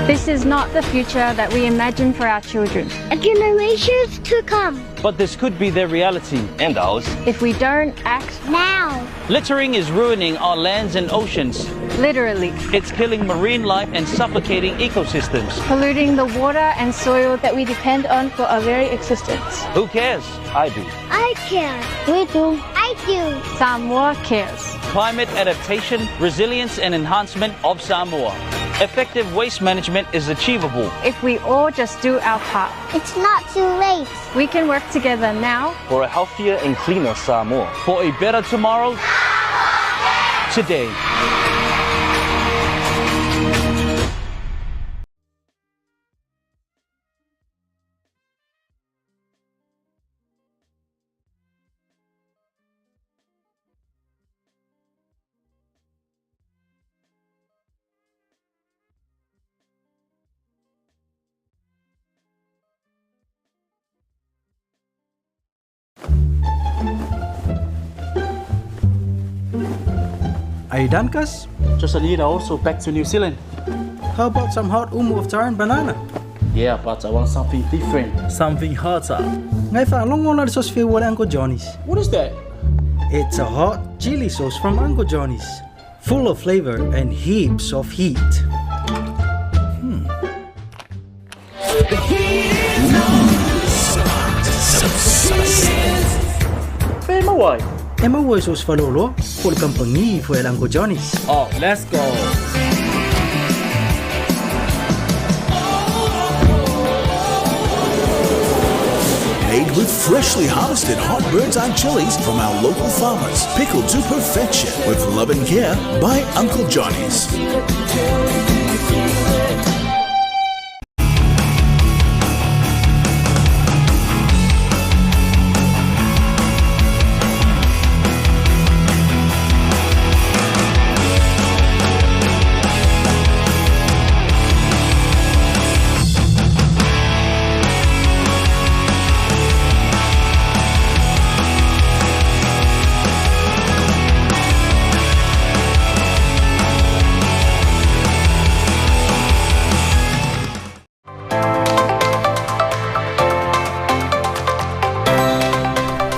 This is not the future that we imagine for our children. And generations to come. But this could be their reality. And ours. If we don't act now. Littering is ruining our lands and oceans. Literally. It's killing marine life and suffocating ecosystems. Polluting the water and soil that we depend on for our very existence. Who cares? I do. I care. We do. I do. Samoa cares. Climate adaptation, resilience and enhancement of Samoa. Effective waste management is achievable. If we all just do our part. It's not too late. We can work together now. For a healthier and cleaner Samoa. For a better tomorrow. Today. Are you done, Cuz? Just a little also back to New Zealand. How about some hot umu of taro and banana? Yeah, but I want something different. Something hotter. Ngai whaalongo na sauce feel Uncle Johnny's. What is that? It's a hot chili sauce from Uncle Johnny's. Full of flavor and heaps of heat. The heat is on. Where am I? E maua i sos whalolo, ko le kampangi fo el Uncle Johnny's. Oh, let's go. Made with freshly harvested hot bird's eye chilies from our local farmers. Pickled to perfection with love and care by Uncle Johnny's.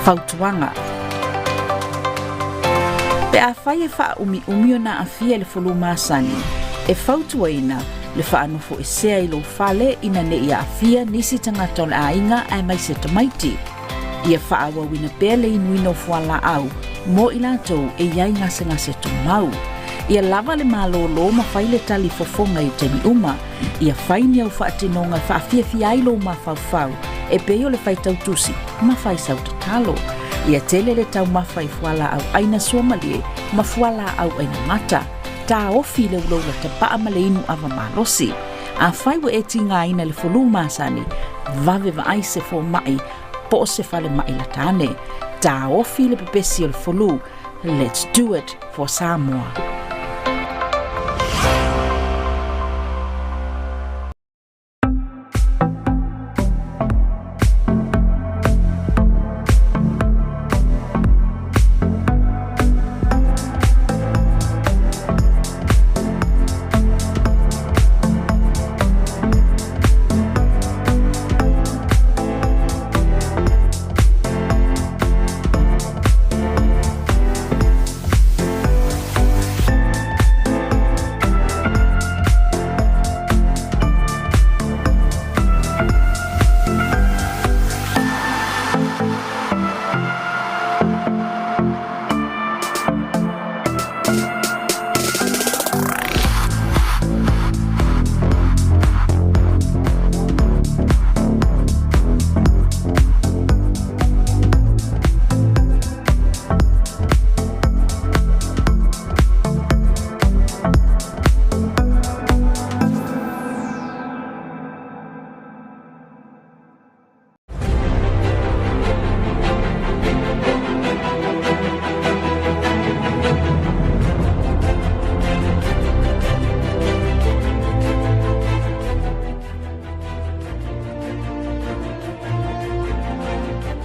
Fautuaga. Pe afai e faaumiumi ona aafia i le fulu masani, e fautuaina le faanofoesea i lou fale ina ne i aafia nisi tagata o le aiga aemaise tamaiti. Ia faaauauina pea le inuina o fualaau mo i latou e i ai gasegase tumau. Ia lava le malōlō ma fai le tali fofoga i taimi uma. Ia fai ni au faatinoga e faafiafia ai lou mafaufau e pei o le faitau tusi ma fai sau tatalo. Ia tele le taumafa i fualaau aina suamalie ma fualaau aina mata. Taofi le ulaula tapaa ma le inu ava malosi. Afai ua e tigaina i le fulu masani, vave vaai se fomai po o se falemai lata ane. Taofi le pepesi o le fulu. Let's do it for Samoa.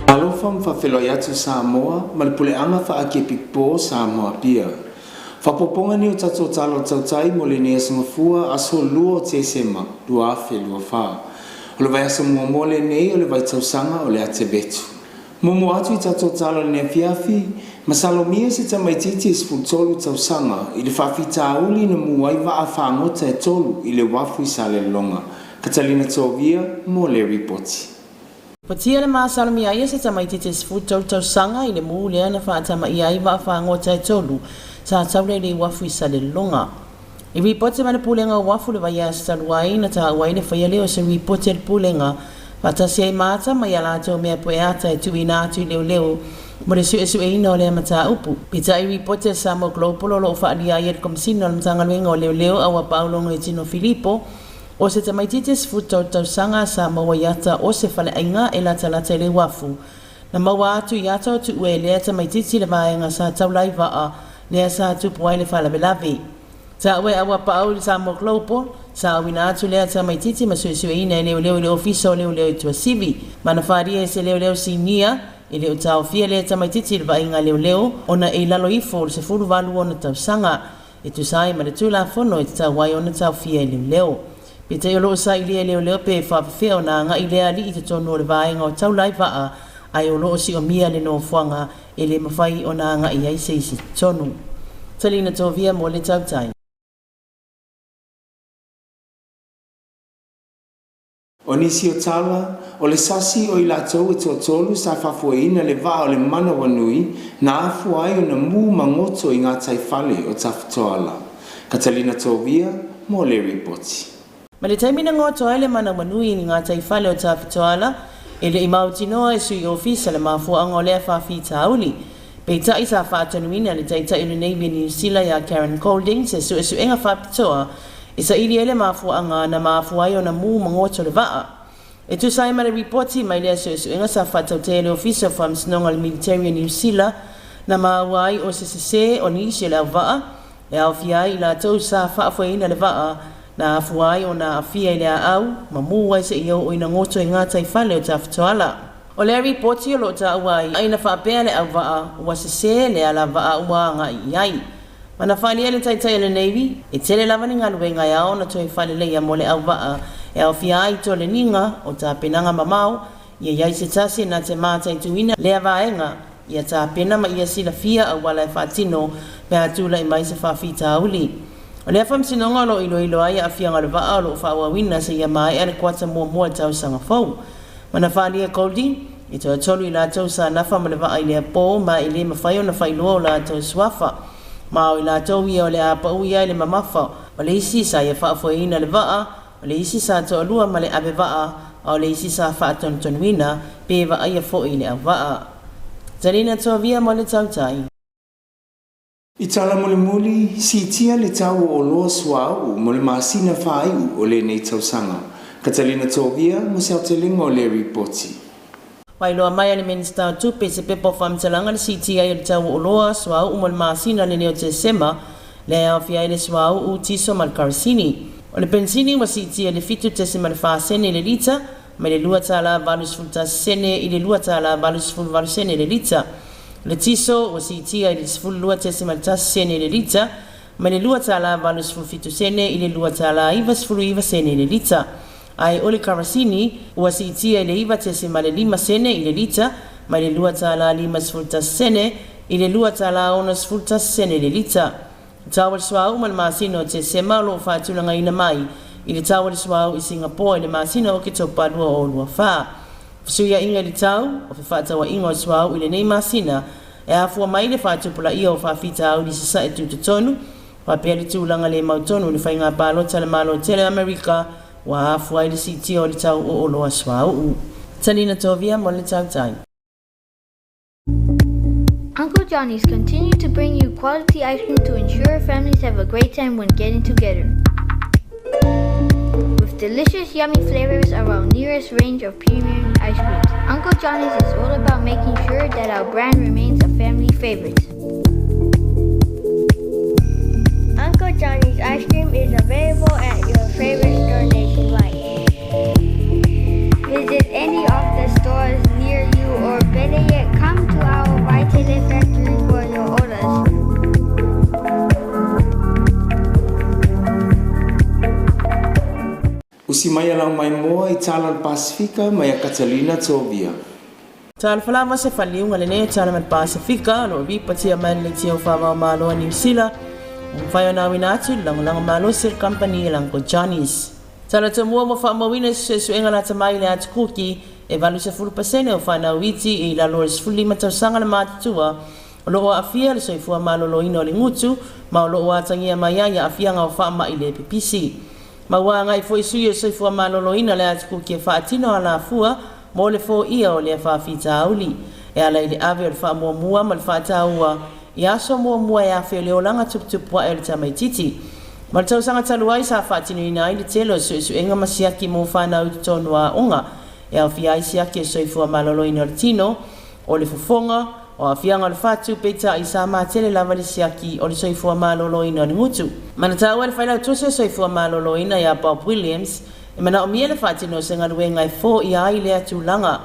Alofa ma faafeiloai atu Samoa ma le puleaga faakepipo Samoa Apia. Faaopoopoga nei o tatou Tala o le Tautai mo lenei aso Gafua, aso 2 o Tesema 2024. O le vaiaso muamua lenei o le vaitausaga o le Atevetu. Muamua atu i tatou tala o lenei afiafi, masalomia se tamaitiiti e 13 tausaga i le faafitauli na mu ai vaa fagota e tolu i le uafu i Salelologa. Katalina Tovia mo le ripoti. Patia le masalomia ai e se tamaitiiti e 13 tausaga i le mu lea na faatamaia ai vaafagota e tolu sa taula i le uafu i Salelologa. I ripoti mai le Pulega o Uafu le vaiaso talu ai na taua ai le faia lea o se ripoti a le Pulega faatasi ai ma ata ma ia latou mea pueata e tuuina atu i leoleo mo le suesueina o lea mataupu. Peitai ripoti a le Samoa Global o lo o faaalia ai e le Komesina o le Matagaluega o Leoleo Auapaau Logoitino Filipo o se tamaitiiti e 13 tausaga sa maua i ata o se faleaiga e latalata i le uafu. Na maua atu i ata o tuua e lea tamaitiiti le vaega sa taula ai vaa lea sa tupu ai le faalavelave. Taua e Auapaau i le Samoa Global, sa auina atu lea tamaitiiti ma suesueina e leoleo i le Ofisa o Leoleo i Tuasivi. Ma na faaalia e se leoleo sinia, e le o taofia lea tamaitiiti i le vaaiga a leoleo ona e i lalo ifo o le 18 ona tausaga e tusa ai ma le Tulafono e tatau ai ona taofia e leoleo. Peitai o lo o sailia e leoleo pe faapefea ona agai lea alii i totonu o le vaega o taula ai vaa, ae o lo o siomia le nofoaga e le mafai ona agai ai se isi i totonu. Talina Tovia mo le Tautai. O nisi o tala, o le sasi o i latou e toatolu sa faafoeina le vaa o le Manawanui na afua ai ona mu ma goto i gataifale o Tafitoala. Katalina Tovia mo le ripoti. Ma le taimi na goto ai le Manawanui i gataifale o Tafitoala, e le i mautinoa e sui ofisa le mafuaaga o lea faafitauli. Peitai sa faatonuina le Taitai o le Navy a Niu Sila ia Karen Golding se suesuega faapitoa e saili ai le mafuaaga na mafua ai ona mu ma goto le vaa. E tusa ai ma le ripoti mai lea suesuega sa faatautea e le Ofisa o Faamasinoga o le Military a Niu Sila, na maua ai o se sese o nisi o le auvaa e aofia ai i latou sa faafoeina le vaa na afua ai ona aafia i le aau ma mu ai seia oo ina goto i gataifale o Tafitoala. O lea ripoti o lo o taua ai na faapea le auvaa ua sese le alavaa ua agai i ai. Ma na faaalia e le Taitai o le Navy, e tele lava ni galuega e ao ona toe faaleleia mo le auvaa e aofia ai toleniga o tapenaga mamao, ia i ai se tasi na te mataituina lea vaega, ia tapena ma ia silafia auala e faatino pe a tulai mai se faafitauli. O lea faamasinoga o lo o iloilo ai aafiaga o le vaa o lo o faaauauina seia maea le kuata muamua o le tausaga fou. Ma na faaalia e Goldie, e toatolu i latou sa nafa ma le vaa i lea po ma e le mafai ona faailoa o latou suafa. Ma o i latou ia o le a pau i ai le mamafa, o le isi sa ia faafoeina le vaa, o le isi sa toalua ma le ave vaa, a o le isi sa faatonutonuina pe vaaia foi le auvaa. Talina Tovia mo le Tautai. I tala mulimuli, siitia le tau o oloa suauu mo le masina faaiu o lenei tausaga. Katalina Tovia mo se aotelega o le ripoti. Faailoa mai a le Minisita o Tupe i se pepa o faamatalaga le siitia ai o le tau o oloa suauu mo le masina lenei o Tesema, lea e aofia ai le suauu, tiso ma le karasini. O le penisini ua siitia i le 7.4 sene i le lita, mai le $2.81 sene i le $2.88 sene i le lita. O le tiso ua siitia i le 12.1 sene i le lita, mai le $2.87 sene i le $2.99 sene i le lita. Ae o le karasini ua siitia i le 9.5 sene i le lita, mai le $2.51 sene i le $2.61 sene i le lita. O tau o le suauu mo le masina o Tesema o lo o faatulagaina mai i le tau o le suauu i Singapoa i le masina o Oketopa 2024. Fesuiaiga i le tau o fefaatauaiga o le suauu i lenei masina e afua mai le faatupulaia o faafitauli i sasae tutotonu faapea le tulaga le mautonu i le faiga palota a le Malo tele o Amerika ua afua ai le siitia o le tau o oloa suauu. Talina Tovia mo le Tautai. Uncle Johnny's continue to bring you quality ice cream to ensure families have a great time when getting together. With delicious, yummy flavors of our nearest range of premium ice creams, Uncle Johnny's is all about making sure that our brand remains a family favorite. Uncle Johnny's ice cream is available at your favorite store nationwide. Visit any of the stores near you or better yet, come to our Waitele factory for your orders. Usi mai a lau maimoa i Tala o le Pasefika mai ia Catalina Tovia. Talofa lava se faliuga lenei o Tala ma le Pasefika o lo o ripotia mai le Leitio Faavao Malo a Niu Sila ua mafai ona auina atu i le lagolago malosi a le kamupani a Uncle Johnny's. Tala tomua ua faamauina i se suesuega lata mai i le Atu Kuki e 80% o fanau iti e i lalo o le 15 tausaga le matutua o lo o aafia le soifua maloloina o le gutu ma o lo o atagia mai ai aafiaga o faamai le pipisi. Ma ua agai foi sui o le soifua maloloina o le Atu Kuki e faatino alafua mo le foia o lea faafitauli e ala i le ave o le faamuamua ma le faataua i aso muamua e afe o le olaga tuputupu ae o le tamaitiiti. Ma le tausaga talu ai sa faatinoina ai le tele o suesuega ma siaki mo fanau i totonu o aoga e aofia ai siaki o soifua maloloina o le tino, o le fofoga, o aafiaga o le fatu, peitai sa matele lava le siaki o le soifua maloloina o le gutu. Ma na taua e le Failautusi o Soifua Maloloina ia Bob Williams e manaomia le faatino o se galuega e foia ai lea tulaga.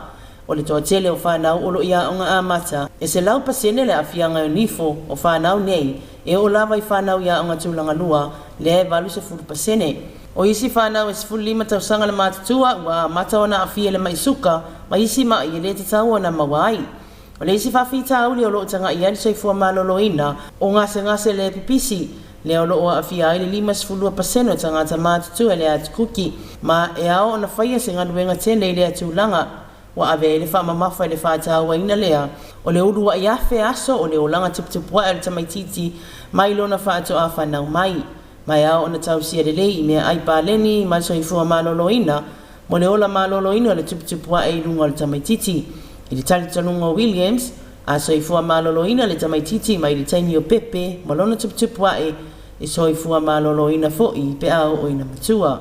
O le toatele o fanau o lo o i aoga amata, e 100% le aafiaga o nifo o fanau nei, e oo lava i fanau i aoga tulagalua, lea e 80%. O isi fanau e 15 tausaga le matutua ua amata ona aafia i le mai suka ma isi mai e le tatau ona maua ai. O le isi faafitauli o lo o tagai i ai le soifua maloloina o gasegase le pipisi, lea o lo o aafia ai le 52% o tagata matutua i le atukuki, ma e ao ona faia se galuega tele i lea tulaga. Ua ave ai le faamamafa i le faatauaina lea o le uluai afe aso o le olaga tuputupuae o le tamaitiiti mai lona faatoa fanau mai. Ma e ao ona tausia lelei i meaai paleni ma le soifua maloloina mo le ola maloloina o le tuputupu ae i luga o le tamaitiiti. I le talitonuga o Williams, a soifua maloloina le tamaitiiti mai le taimi o pepe ma lona tuputupu ae, e soifua maloloina foi pe a oo ina matua.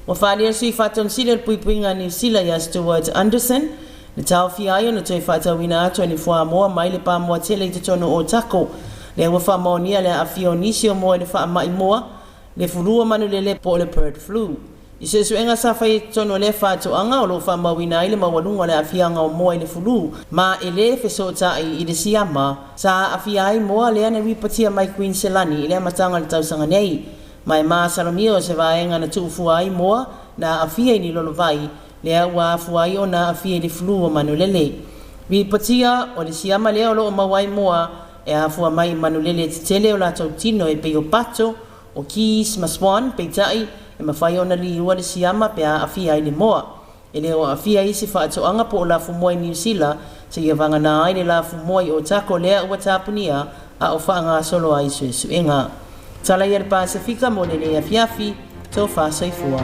Ua faaalia le Sui Faatonu Sili o le Puipuiga a Niu Sila ia Stuart Anderson, le taofia ai ona toe faatauina atu e ni fuamoa mai le pamoa tele i totonu o Otago. Lea ua faamaonia le aafia o nisi o moa i le faamai moa, le fulu o manulele po o le bird flu. I suesuega sa faia i totonu o lea faatoaga o lo o faamauina ai le maualuga o le aafiaga o moa i le fulu, ma e lē fesootai i le siama sa aafia ai moa lea na ripotia mai Kuiniselani i le amataga o le tausaga nei. Ma e masalomia o se vaega na tuufua ai moa na aafia i ni lolovai, lea ua afua ai ona aafia i le fulu o manulele. Ripotia o le siama lea o lo o maua ai moa e afua mai i manulele tetele o latou tino e pei o pato, o geese ma swan, peitai e mafai ona liua le siama pe a aafia ai le moa. E le o aafia isi faatoaga po o lafumoā i Niu Sila seia vagana ai le lafumoā i Otago lea ua tapunia a o faagasolo ai suesuega. Tala ia le Pasefika mo lenei afiafi, tofa soifua.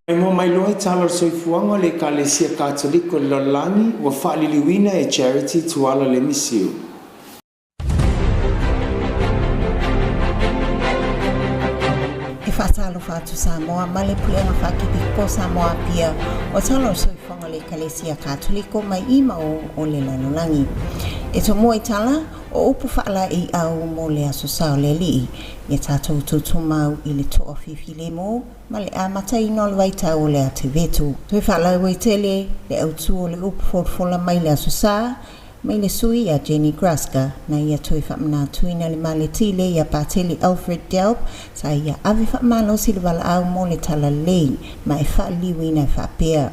Maimoa mai loa i tala o le soifuaga o le Ekalesia Katoliko i le lalolagi ua faaliliuina e Charity Tuala Lemisiu. E faatalofa atu Samoa ma le Pulega Faakipikiko Samoa Apia o tala o le soifuaga o le Ekalesia Katoliko mai i ma o o le lalolagi. E tomua i tala o upu faalaeiau mo le Aso Sa o le Alii, ia tatou tutumau i le toa fifilemu ma le amataina o le vaitau o le atevetu. Toe faalauaitele le autu o le upu folafola mai le Aso Sa, mai le sui ia Jenny Gruska, na ia toe faamanatuina le Maletile ia Patele Alfred Delp, sa ia ave faamalosi le valaau mo le talalelei, ma e faaliliuina e faapea.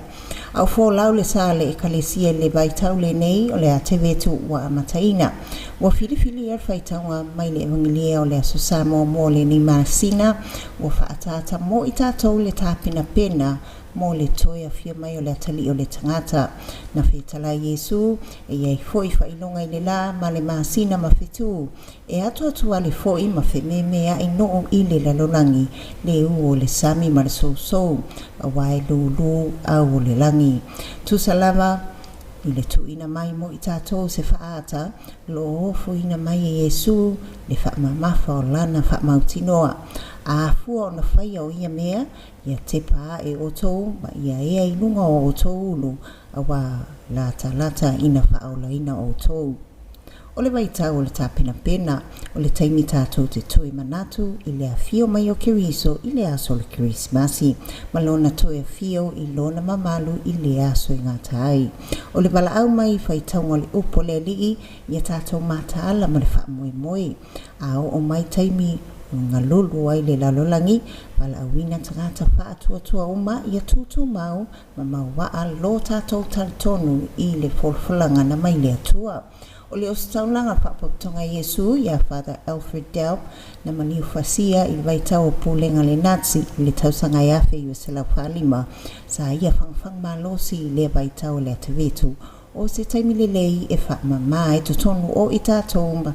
A o folau le sa a le Ekalesia i le vaitau lenei o le atevetu ua amataina. Ua filifilia le faitauga mai le Evagelia o le Aso Sa muamua o lenei masina, ua faaataata mo i tatou le tapenapena mo le toe afio mai o le Atalii o le Tagata. Na fetalai Iesu, e i ai foi faailoga i le la ma le masina ma fetu, E atuatuale foi ma fememea'i nuu i le lalolagi, le ū o le sami ma le sousou, auā e lūlū au o le lagi. Tusa lava I le tuuina mai mo i tatou se faaata, o lo o ofoina mai e Iesu le faamamafa o Lana faamautinoa. A afua ona faia o ia mea, ia tepa ae outou ma ia ea i luga o outou ulu, auā latalata ina faaolaina outou. O le vaitau o le tapenapena, o le taimi tatou te toe manatu i le afio mai o Keriso i le aso o le Kerisimasi, ma Lona toe afio i Lona mamalu i le aso e gata ai. O le valaau mai i faitauga o le Upu a le Alii, ia tatou mataala ma le faamoemoe. A oo mai taimi e galulu ai le lalolagi, valaauina tagata faatuatua uma ia tutumau ma mauaa lo tatou talitonu i le folafolaga na mai le Atua. O le Ositaulaga Faapotopotoga Iesu ia Father Alfred Delp na maliu fasia i le vaitau o pulega a le Nazi i le tausaga e 1945, sa ia fagafaga malosi i lea vaitau o le atevetu, o se taimi lelei e faamama ai totonu o i tatou ma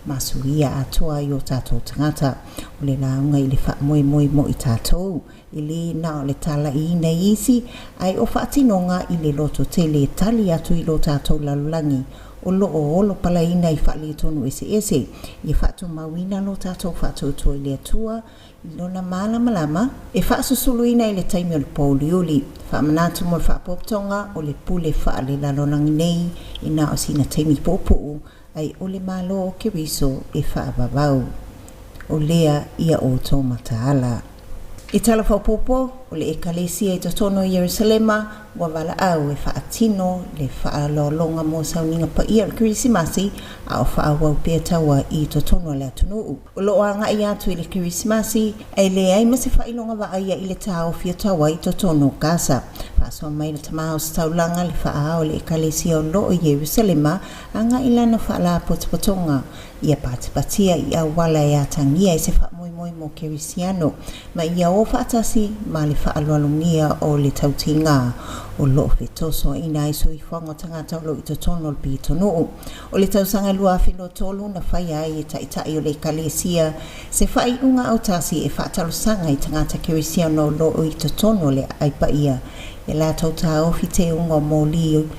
masuia atoa ai o tatou tagata. O le lauga i le faamoemoe mo i tatou, e lē na o le talaiina i isi, ae o faatinoga i le loto tele e tali atu i lo tatou lalolagi o lo o olo palaina i faaletonu eseese, ia faatumauina lo tatou faatuatua i le Atua i Lona malamalama, e faasusuluina i le taimi o le pōuliuli. Faamanatu mo le Faapotopotoga o le Pule Faalelalolagi nei e na o sina taimi puupuu ae o le Malo o Keriso e faavavau. O lea ia outou mataala. I tala faaopoopo, o le Ekalesia i totonu o Ierusalema ua valaau e faatino le faaaloaloga mo sauniga paia o le Kerisimasi a o faaauau pea taua i totonu o le atunuu. O lo o agai atu i le Kerisimasi, ae leai ma se faailoga vaaia i le taofi o taua i totonu o Gasa. Faasoa mai le Tama Ositaulaga le faaao i le Ekalesia o lo o i Ierusalema agai lana faalapotopotoga ia patipatia i auala e atagia ai se faamoemoe mo Kerisiano ma ia o faatasi ma le faaaloalogia o le tautiga o lo o fetosoaina ai soifuaga o tagata o lo o i totonu o le pitonuu. O le tausaga 2023 na faia ai e Taitai o le Ekalesia se faaiuga autasi e faatalosaga i tagata Kerisiano o lo o i totonu o le Aai Paia ia latou taofi teuga o moli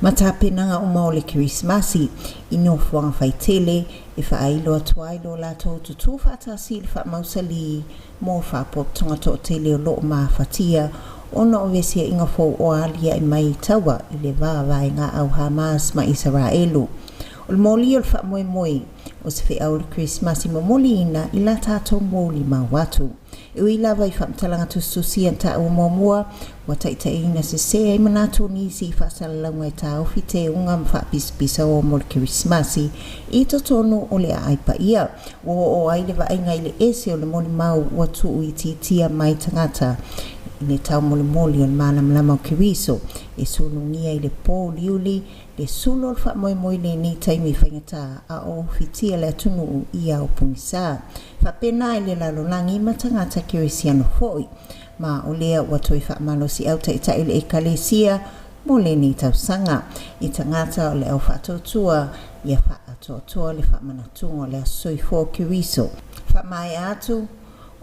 ma tapenaga uma o le Kerisimasi i nofoaga faitele e faailo atu ai lo latou tutū faatasi i le faamausalī mo faapotopotoga toatele o lo o mafatia ona o vesiaʻiga fou o aliaʻe mai i taua i le va vaega au Hamas ma Isaraelu. O le moli o le faamoemoe o se feau o le Kerisimasi momoliina i la tatou molimau atu. E ui lava i faamatalaga tusitusia na taua muamua, ua taitaiina sesē ai manatu o nisi i faasalalauga e taofi teuga ma faapisapisa o mo le Kerisimasi i totonu o le aai paia. Ua oo ai le vaaiga i le ese o le molimau ua tuuitiitia mai tagata i le taumolimoli o le malamalama o Keriso e sulugia i le pōuliuli le sulu o le faamoemoe i lenei taimi faigata a o ufitia le atunuu i ao pogisa. Faapena i le lalolagi ma tagata Kerisiano foi. Ma o lea ua toe faamalosiau Taitai o le Ekalesia mo lenei tausaga i tagata o le au faatuatua ia faaatoatoa le faamanatuga o le Aso Soifua o Keriso. Faamaea atu,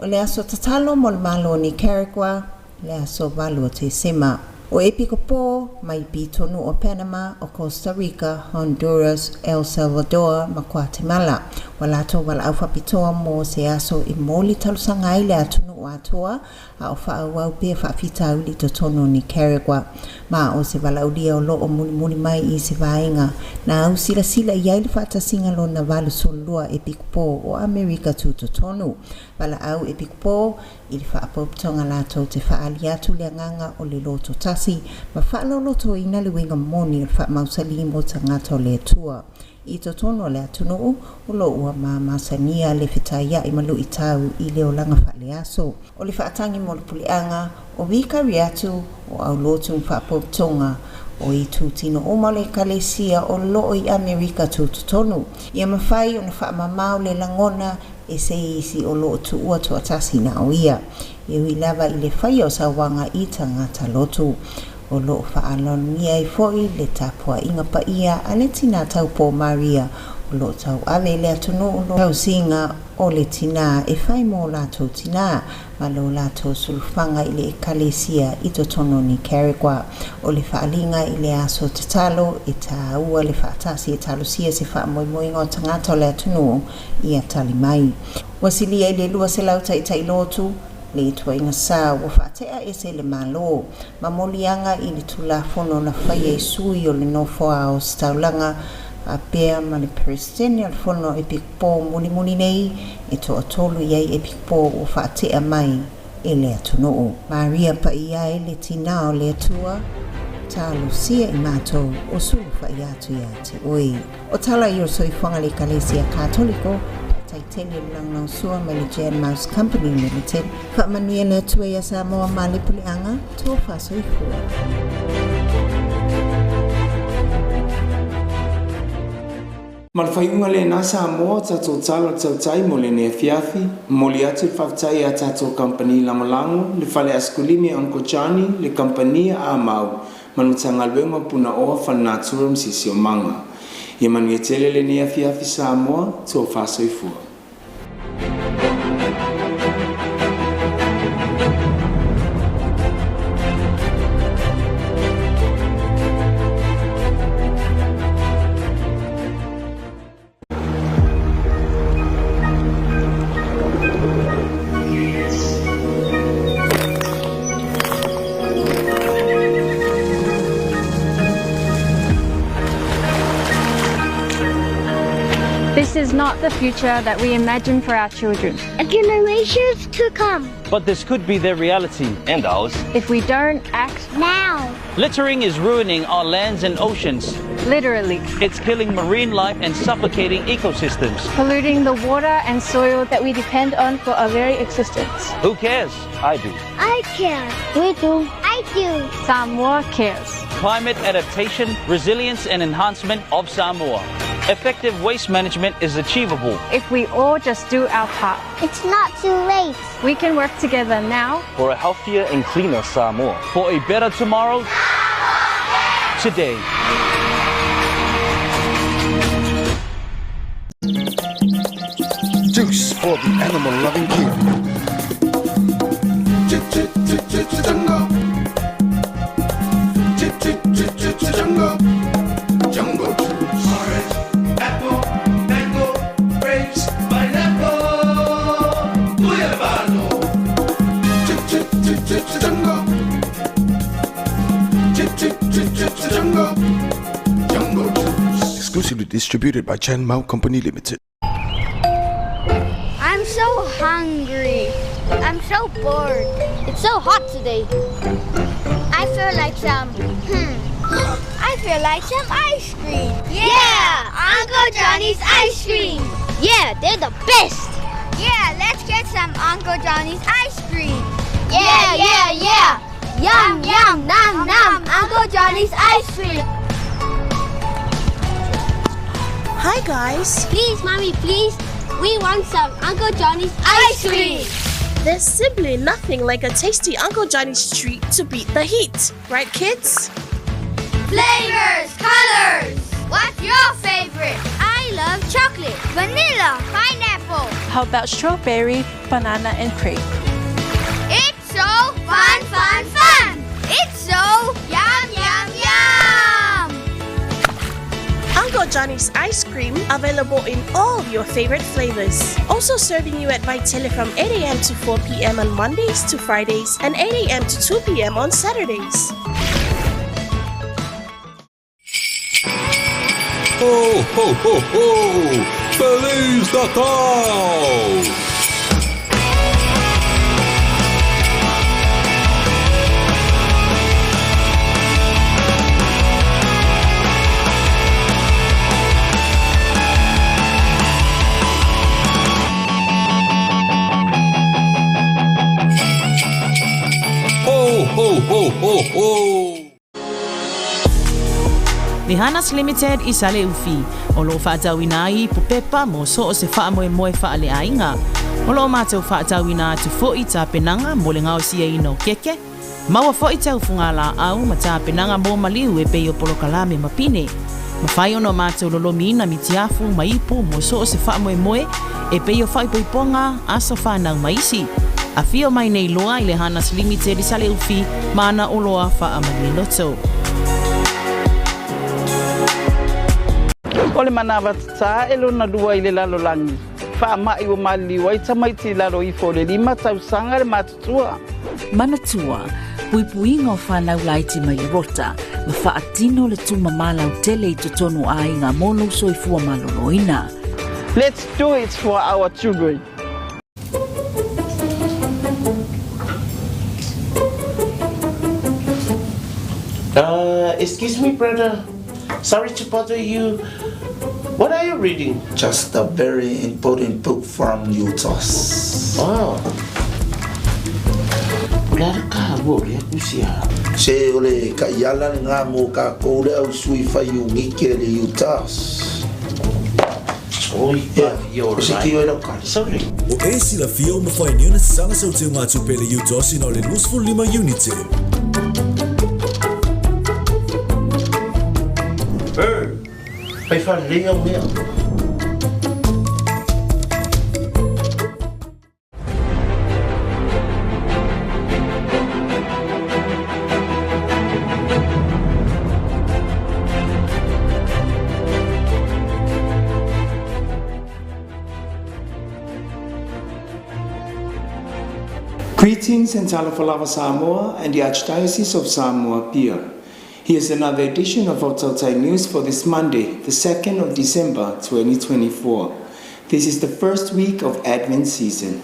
o le aso tatalo mo le Malo o Nicaragua, le aso 8 o Tesema. O Epikopo, mai pitonu o Panama, o Costa Rica, Honduras, El Salvador ma Kuatemala. Ua latou valaau faapitoa mo se aso e moli talosaga ai le atunuu atoa a o faaauau pea faafitauli i totonu o Nicaragua. Ma o se valaaulia o lo o mulimuli mai i se vaega na au silasila i ai le faatasiga lona 82 Epikopo o Amerika Tutotonu. Valaau Epikopo i le faapotopotoga latou te faaali atu le agaga o le loto tasi ma faalolotoina le uiga moni o le faamausalī mo tagata o le Atua i totonu o le atunuu o lo o ua mamasania le fetaiaʻi ma luʻitau i le olaga faaleaso. O le faatagi mo le puleaga o wikari atu o aulotu ma faapotopotoga o itutino uma o le Ekalesia o lo o i Amerika Tutotonu ia mafai ona faamamao le lagona e se isi o lo o tuua toatasi na o ia, e ui lava i le faia o sauaga i tagata lotu. O lo o faaaloalogia ai foi le tapuaiga paia a le Tinā Taupō Maria O lo o tauave i le atunuu le tausiga o le tinā e fai mō latou tinā ma lo latou sulufaga i le Ekalesia i totonu o Nicaragua. O le faaaliga i le aso tatalo e tāua le faatasi e talosia se faamoemoega o tagata o le atunuu ia tali mai. Ua silia i le 200 taitai lotu le ituaiga sa ua faatea ese i le Malo ma moliaga i le Tulafono na faia i sui o le Nofoa o Ositaulaga faapea ma le Peresetene o le Fono Epikopo mulimuli nei e toatolu i ai Epikopo ua faatea mai e le atunuu. Maria Paia e le Tinā o le Atua, talosia i matou o sulufai atu ia te oe. O tala ia o soifuaga le Ekalesia Katoliko, faafetai tele le lagolagosua mai le Jan Mouse Company Limited. Faamanuia le Atua ia Samoa ma le puleaga, tofa soifua. Ma le faaiuga lena Samoa, tatou tala o le tautai mo lenei afiafi. Momoli atu le faafetai i a tatou kamupani lagolago, le Fale Asikulimi a Uncle Johnny, le Kamupani a Amau, ma le Matagaluega o Punaoa Faalenatura ma Siosiomaga. Ia manuia tele lenei afiafi Samoa, tofa soifua. This is not the future that we imagine for our children. A generations to come. But this could be their reality. And ours. If we don't act now. Littering is ruining our lands and oceans. Literally. It's killing marine life and suffocating ecosystems. Polluting the water and soil that we depend on for our very existence. Who cares? I do. I care. We do. I do. Samoa cares. Climate adaptation, resilience and enhancement of Samoa. Effective waste management is achievable. If we all just do our part. It's not too late. We can work together now. For a healthier and cleaner Samoa. For a better tomorrow. Today. Juice for the animal loving king. Jungle juice. Orange, apple, mango, grapes, pineapple. Guyabano. Jungle. Jungle. Jungle juice. Exclusively distributed by Chan Mao Company Limited. I'm so hungry. I'm so bored. It's so hot today. I feel like some. I feel like some ice cream. Yeah! Uncle Johnny's ice cream! Yeah, they're the best! Yeah, let's get some Uncle Johnny's ice cream! Yeah, yeah, yeah! Yum, yum, nom, nom! Uncle Johnny's ice cream! Hi, guys. Please, Mommy, please. We want some Uncle Johnny's ice cream! There's simply nothing like a tasty Uncle Johnny's treat to beat the heat. Right, kids? Flavors, colors! What's your favorite? I love chocolate, vanilla, pineapple. How about strawberry, banana, and grape? It's so fun, fun, fun! It's so yum, yum, yum! Uncle Johnny's ice cream available in all your favorite flavors. Also serving you at Vaitele from 8 a.m. to 4 p.m. on Mondays to Fridays and 8 a.m. to 2 p.m. on Saturdays. Ho, ho, ho, ho! Feliz Natal! Ho, ho, ho, ho, ho! Lihanas Limited i Saleufi, o lo o faatauina ai ipu pepa mo so o se faamoemoe faaleaiga. O lo o matou faatauina atu fo'i tapenaga mo le gaosiaina o keke, maua fo'i taufuga laau ma tapenaga mo maliu e pei o polokalame ma pine. Mafai ona matou lolomiina mitiafu ma ipu mo so o se faamoemoe e pei o faaipoipoga, aso fanau ma isi. Afio mai nei loa i le Hanas Limited i Saleufi ma ana oloa faamalie loto. O le manawa tatā e lona lua i le lalolagi, faama'i ua maliliu ai tamaiti i lalo ifo o le lima tausaga le matutua. Manatua, puipuiga o fanau laiti mai le rota, ma faatino le tumamā lautele i totonu o aiga mo lou soifua maloloina. Let's do it for our children. Uh, excuse me, brother. Sorry to bother you. What are you reading? Just a very important book from Utos. Oh. O le a le kāua o lea pusi a? Se o le kaiala lena mo kākou le au sui fai iunite a le Utos. Oi, Ea, o se tio e lau kali. Sorry. Ua e silafia ua mafai nei ona saga sau teugatupe i le UTOS ina o le 25 iunite. Hey, fai faalelei au mea. Greetings and Talofa Samoa and the Archdiocese of Samoa Apia. Here's another edition of Otatai News for this Monday, the 2nd of December 2024. This is the first week of Advent season.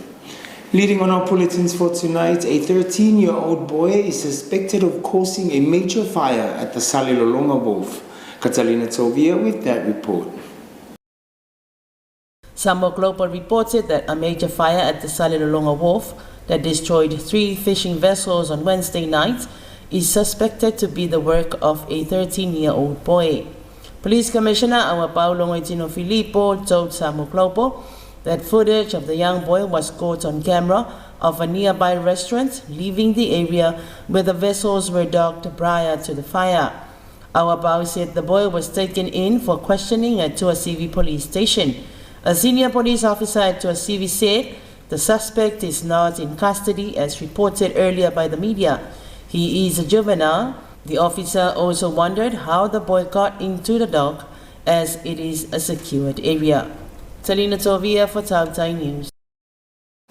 Leading on our bulletins for tonight, a 13-year-old boy is suspected of causing a major fire at the Salelologa Wharf. Catalina Tovia with that report. Samoa Global reported that a major fire at the Salelologa Wharf that destroyed three fishing vessels on Wednesday night is suspected to be the work of a 13-year-old boy. Police Commissioner Auapaau Logoitino Filipo told Samoa Global that footage of the young boy was caught on camera of a nearby restaurant leaving the area where the vessels were docked prior to the fire. Auapaau said the boy was taken in for questioning at Tuasivi police station. A senior police officer at Tuasivi said the suspect is not in custody as reported earlier by the media. He is a juvenile. The officer also wondered how the boy got into the dock as it is a secured area. Talina Tovia for Tautai News.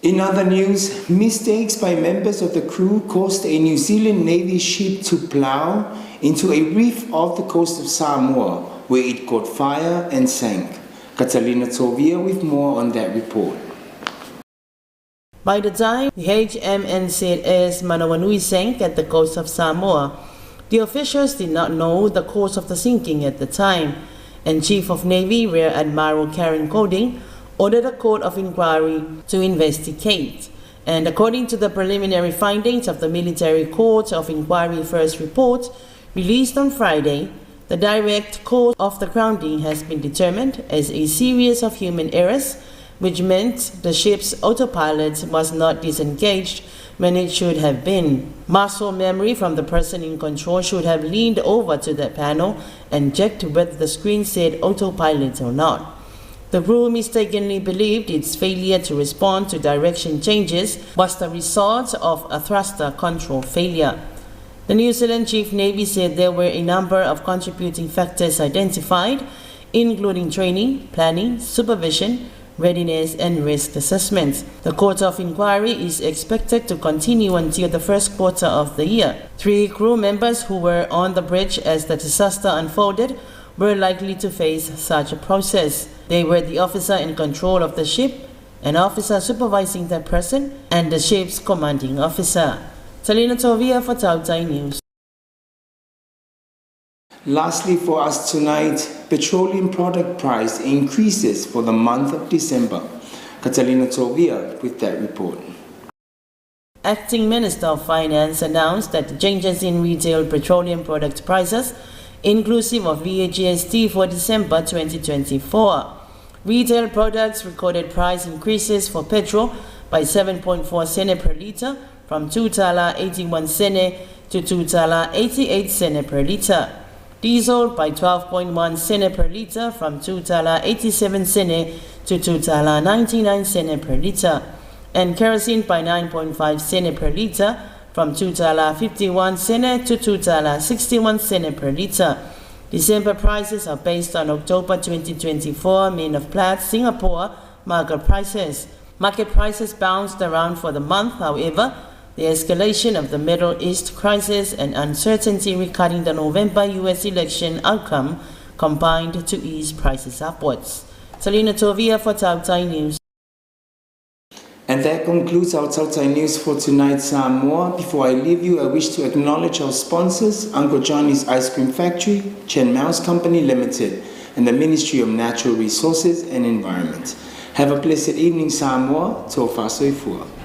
In other news, mistakes by members of the crew caused a New Zealand Navy ship to plough into a reef off the coast of Samoa, where it caught fire and sank. Catalina Tovia with more on that report. By the time the HMNZS Manawanui sank at the coast of Samoa, the officials did not know the cause of the sinking at the time, and Chief of Navy Rear Admiral Karen Coding ordered a court of inquiry to investigate. And according to the preliminary findings of the Military Court of Inquiry First Report, released on Friday, the direct cause of the grounding has been determined as a series of human errors, which meant the ship's autopilot was not disengaged when it should have been. Muscle memory from the person in control should have leaned over to that panel and checked whether the screen said autopilot or not. The crew mistakenly believed its failure to respond to direction changes was the result of a thruster control failure. The New Zealand Chief Navy said there were a number of contributing factors identified, including training, planning, supervision, readiness and risk assessments. The Court of Inquiry is expected to continue until the first quarter of the year. Three crew members who were on the bridge as the disaster unfolded were likely to face such a process. They were the officer in control of the ship, an officer supervising that person, and the ship's commanding officer. Talina Tovia for Tautai News. Lastly for us tonight, petroleum product price increases for the month of December. Catalina Tovia with that report. Acting Minister of Finance announced that the changes in retail petroleum product prices, inclusive of VAGST for December 2024. Retail products recorded price increases for petrol by 7.4 sene per litre from 2 tala 81 sene to 2 tala 88 sene per litre. Diesel by 12.1 sene per litre from 2.87 sene to 2.99 sene per litre. And kerosene by 9.5 sene per litre from 2.51 sene to 2.61 sene per litre. December prices are based on October 2024 Main of Platts Singapore market prices. Market prices bounced around for the month, however, the escalation of the Middle East crisis and uncertainty regarding the November U.S. election outcome combined to ease prices upwards. Salina Tovia for Tautai News. And that concludes our Tautai News for tonight, Samoa. Before I leave you, I wish to acknowledge our sponsors, Uncle Johnny's Ice Cream Factory, Chen Mouse Company Limited, and the Ministry of Natural Resources and Environment. Have a blessed evening, Samoa. Tofa Soifua.